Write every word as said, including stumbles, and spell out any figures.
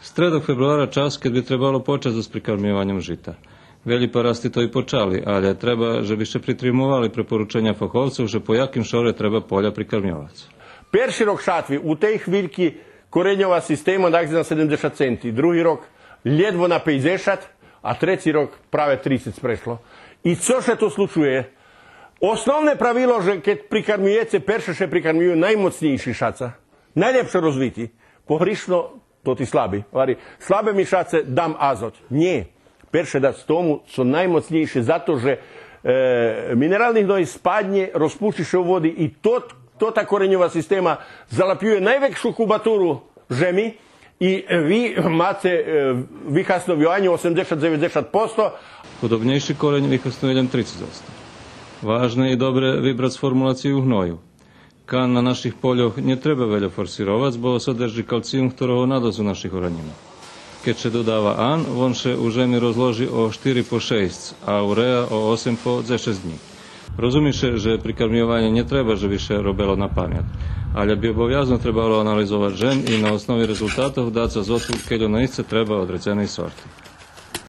Стредок фебруара час кед би требало почац зоз прикармйованьом жита. Велї парасти то и почали, алє треба же би ше притримовали препорученя фаховцох же по яким шоре треба поля прикармйовац. Перши рок шатви у тей хвильки кореньова система дакъде на седемдзешат центи, други рок лєдво на пейдзешат, а треци рок праве трицец прешло. И цо ше то случує? Основне правило же кед прикармюєце, перше ше прикармюю наймоцнєйши шаца, найлєпше розвити, погришно тоти слаби. Гвари, слабе ми шаце, дам азот. Нє. Перше дац тому цо наймоцнєйше, зато же, е, минерални гной спаднє, розпущи ше у води и тот, тота кореньова система залапює найвекшу кубатуру жеми и ви маце, е, вихасновюванє осемдзешат-дзеведзешат посто. Худобнєйши корень вихаснує лєм трицец одсто. Важне и добре вибрац формулацию гною. Кан на наших польох нє треба вельо форсировац, бо содржи калциюм, хторого надосц у наших оранїнох. Кед ше додава ан, вон ше у жеми розложи о штири по шейсц, а уреа о осем по дзешец днї. Розуми ше же прикармйованє нє треба же би ше робело на памят, алє би обовязно требало анализовац жем и на основи резултатох дац азоту кельо наисце треба одредзеней сорти.